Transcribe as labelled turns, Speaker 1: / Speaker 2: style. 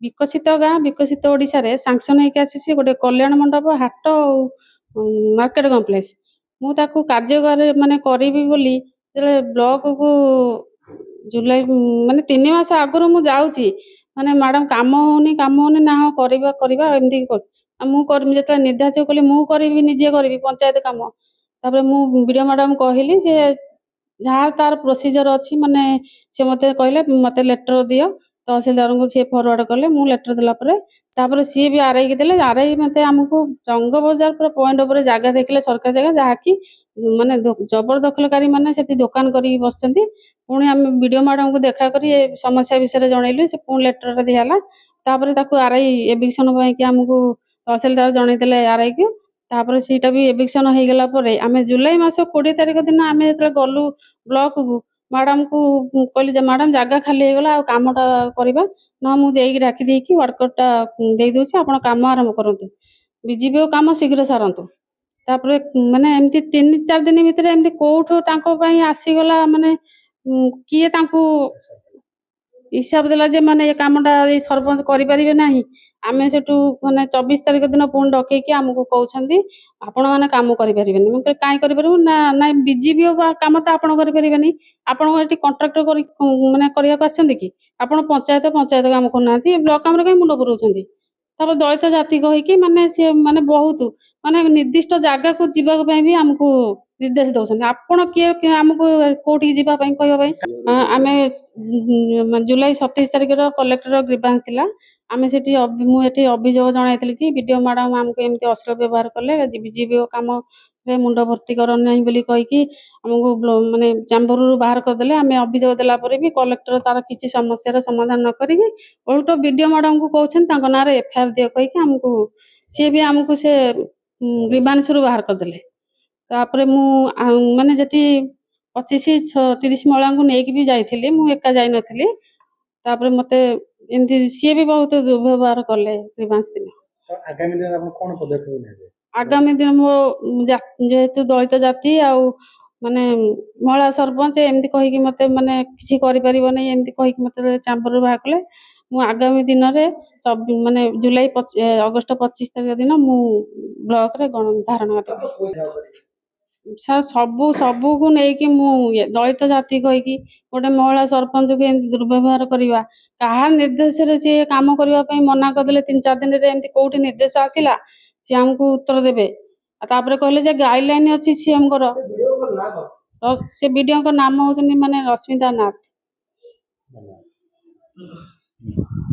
Speaker 1: ବିକଶିତ ଗାଁ ବିକଶିତ ଓଡ଼ିଶାରେ ସାଙ୍କସନ୍ ହେଇକି ଆସିଛି ଗୋଟେ କଲ୍ୟାଣ ମଣ୍ଡପ, ହାଟ ଆଉ ମାର୍କେଟ କମ୍ପ୍ଲେକ୍ସ। ମୁଁ ତାକୁ କାର୍ଯ୍ୟକାରୀ ମାନେ କରିବି ବୋଲି ଯେତେବେଳେ ବ୍ଲକକୁ ଜୁଲାଇ ମାନେ 3 ମାସ ଆଗରୁ ମୁଁ ଯାଉଛି, ମାନେ ମ୍ୟାଡ଼ାମ କାମ ହଉନି, କାମ ହଉନି, ନା ହଁ କରିବା କରିବା ଏମିତି ଆଉ ମୁଁ କରିବି। ଯେତେବେଳେ ନିର୍ଦ୍ଧାର୍ଯ୍ୟ କଲି ମୁଁ କରିବି, ନିଜେ କରିବି ପଞ୍ଚାୟତ କାମ। ତାପରେ ମୁଁ ବିଡ଼ିଓ ମ୍ୟାଡ଼ାମ କହିଲି ଯେ ଯାହା ତାର ପ୍ରୋସିଜର ଅଛି, ମାନେ ସେ ମୋତେ କହିଲେ ମୋତେ ଲେଟର ଦିଅ। ତହସିଲଦାରଙ୍କୁ ସିଏ ଫରୱାର୍ଡ଼ କଲେ। ମୁଁ ଲେଟର ଦେଲା ପରେ ତାପରେ ସିଏ ବି ଆରଆଇକି ଦେଲେ। ଆରଆଇ ମୋତେ ଆମକୁ ରଙ୍ଗ ବଜାର ପୁରା ପଏଣ୍ଟ ଉପରେ ଜାଗା ଦେଖିଲେ, ସରକାରୀ ଜାଗା, ଯାହାକି ମାନେ ଜବରଦଖଲକାରୀ ମାନେ ସେଠି ଦୋକାନ କରିକି ବସିଛନ୍ତି। ପୁଣି ଆମେ ବିଡ଼ିଓ ମ୍ୟାଡ଼ାମଙ୍କୁ ଦେଖା କରି ଏ ସମସ୍ୟା ବିଷୟରେ ଜଣେଇଲୁ। ସେ ପୁଣି ଲେଟରଟା ଦିଆହେଲା। ତାପରେ ତାକୁ ଆରଆଇ ଏଭିକ୍ସନ ପାଇଁକି ଆମକୁ ତହସିଲଦାର ଜଣେଇଦେଲେ ଆରଆଇକୁ। ତାପରେ ସେଇଟା ବି ଏଭିକ୍ସନ ହେଇଗଲା ପରେ ଆମେ ଜୁଲାଇ ମାସ 20 ତାରିଖ ଦିନ ଆମେ ଯେତେବେଳେ ଗଲୁ ବ୍ଲକକୁ, ମ୍ୟାଡ଼ାମକୁ କହିଲି ଯେ ମ୍ୟାଡ଼ାମ ଜାଗା ଖାଲି ହେଇଗଲା ଆଉ କାମଟା କରିବା ନା। ମୁଁ ଯାଇକି ଡାକି ଦେଇକି ୱାର୍କରଟା ଦେଇଦେଉଛି, ଆପଣ କାମ ଆରମ୍ଭ କରନ୍ତୁ, ବିଜେପି କାମ ଶୀଘ୍ର ସାରନ୍ତୁ। ତାପରେ ମାନେ ଏମିତି 3-4 ଦିନ ଭିତରେ ଏମିତି କୋଉଠୁ ତାଙ୍କ ପାଇଁ ଆସିଗଲା, ମାନେ କିଏ ତାଙ୍କୁ ହିସାବ ଦେଲା ଯେ ମାନେ ଏ କାମଟା ଏଇ ସରପଞ୍ଚ କରିପାରିବେ ନାହିଁ। ଆମେ ସେଠୁ ମାନେ 24 ତାରିଖ ଦିନ ପୁଣି ଡକେଇକି ଆମକୁ କହୁଛନ୍ତି ଆପଣମାନେ କାମ କରିପାରିବେନି। ମୁଁ କହିଲି କାହିଁ କରିପାରିବୁ? ନା ନାଇଁ, ବିଜେପି କାମ ତ ଆପଣ କରିପାରିବେନି। ଆପଣ ଏଠି କଣ୍ଟ୍ରାକ୍ଟର କରି ମାନେ କରିବାକୁ ଆସିଛନ୍ତି କି? ଆପଣ ପଞ୍ଚାୟତ ପଞ୍ଚାୟତ କାମ କରୁନାହାନ୍ତି, ବ୍ଲକ କାମରେ କାହିଁ ମୁଣ୍ଡ ପୁରଉଛନ୍ତି? ତାପରେ ଦଳିତ ଜାତି କହିକି ମାନେ ସିଏ ମାନେ ବହୁତ ମାନେ ନିର୍ଦ୍ଦିଷ୍ଟ ଜାଗାକୁ ଯିବା ପାଇଁ ବି ଆମକୁ ନିର୍ଦ୍ଦେଶ ଦଉଛନ୍ତି। ଆପଣ କିଏ ଆମକୁ କୋଉଠିକି ଯିବା ପାଇଁ କହିବା ପାଇଁ? ଆମେ ଜୁଲାଇ 27 ତାରିଖର କଲେକ୍ଟର ଗ୍ରିଭାନ୍ସ ଥିଲା। ଆମେ ସେଠି ମୁଁ ଏଠି ଅଭିଯୋଗ ଜଣାଇଥିଲି କି ବିଡ଼ିଓ ମ୍ୟାଡ଼ାମ ଆମକୁ ଏମିତି ଅଶ୍ଳୀଳ ବ୍ୟବହାର କଲେ, ବିଜେପି କାମରେ ମୁଣ୍ଡ ଭର୍ତ୍ତି କର ନାହିଁ ବୋଲି କହିକି ଆମକୁ ମାନେ ଚାମ୍ବରରୁ ବାହାର କରିଦେଲେ। ଆମେ ଅଭିଯୋଗ ଦେଲା ପରେ ବି କଲେକ୍ଟର ତାର କିଛି ସମସ୍ୟାର ସମାଧାନ ନ କରିକି ଓଲଟ ବିଡ଼ିଓ ମ୍ୟାଡ଼ାମକୁ କହୁଛନ୍ତି ତାଙ୍କ ନାଁରେ ଏଫଆଇଆର ଦିଅ କହିକି ଆମକୁ ସିଏ ବି ଆମକୁ ସେ ଗ୍ରିଭାନ୍ସରୁ ବାହାର କରିଦେଲେ। ତାପରେ ମୁଁ ମାନେ ସେଠି 25-30 ମହିଳାଙ୍କୁ ନେଇକି ବି ଯାଇଥିଲି, ମୁଁ ଏକା ଯାଇନଥିଲି। ତାପରେ ମୋତେ ଏମିତି ସିଏ ବି ବହୁତ ଦୁର୍ବ୍ୟବହାର କଲେ ଗ୍ରିଭାନ୍ସ ଦିନ।
Speaker 2: ଆଗାମୀ ଦିନରେ ଆପଣ କଣ ପଦକ୍ଷେପ ନେବେ?
Speaker 1: ଆଗାମୀ ଦିନ ମୋ ଯେହେତୁ ଦଳିତ ଜାତି ଆଉ ମାନେ ମହିଳା ସରପଞ୍ଚ ଏମିତି କହିକି ମୋତେ ମାନେ କିଛି କରିପାରିବନି ଏମିତି କହିକି ମୋତେ ଚାମ୍ବରରୁ ବାହାର କଲେ। ମୁଁ ଆଗାମୀ ଦିନରେ ମାନେ ଜୁଲାଇ ଅଗଷ୍ଟ 25 ତାରିଖ ଦିନ ମୁଁ ବ୍ଲକରେ ଗଣ ଧାରଣା ଦେବି ସାର୍। ସବୁକୁ ନେଇକି ମୁଁ ଇଏ ଦଳିତ ଜାତି କହିକି ଗୋଟେ ମହିଳା ସରପଞ୍ଚକୁ ଏମିତି ଦୁର୍ବ୍ୟବହାର କରିବା, କାହା ନିର୍ଦ୍ଦେଶରେ ସିଏ କାମ କରିବା ପାଇଁ ମନା କରିଦେଲେ 3-4 ଦିନରେ? ଏମିତି କୋଉଠି ନିର୍ଦ୍ଦେଶ ଆସିଲା, ସିଏ ଆମକୁ ଉତ୍ତର ଦେବେ। ଆଉ ତାପରେ କହିଲେ ଯେ ଗାଇଡଲାଇନ ଅଛି ସିଏମଙ୍କର। ସେ ବିଡ଼ିଓଙ୍କ ନାମ ହେଉଛନ୍ତି ମାନେ ରଶ୍ମିତା ନାଥ।
Speaker 2: ଧନ୍ୟବାଦ।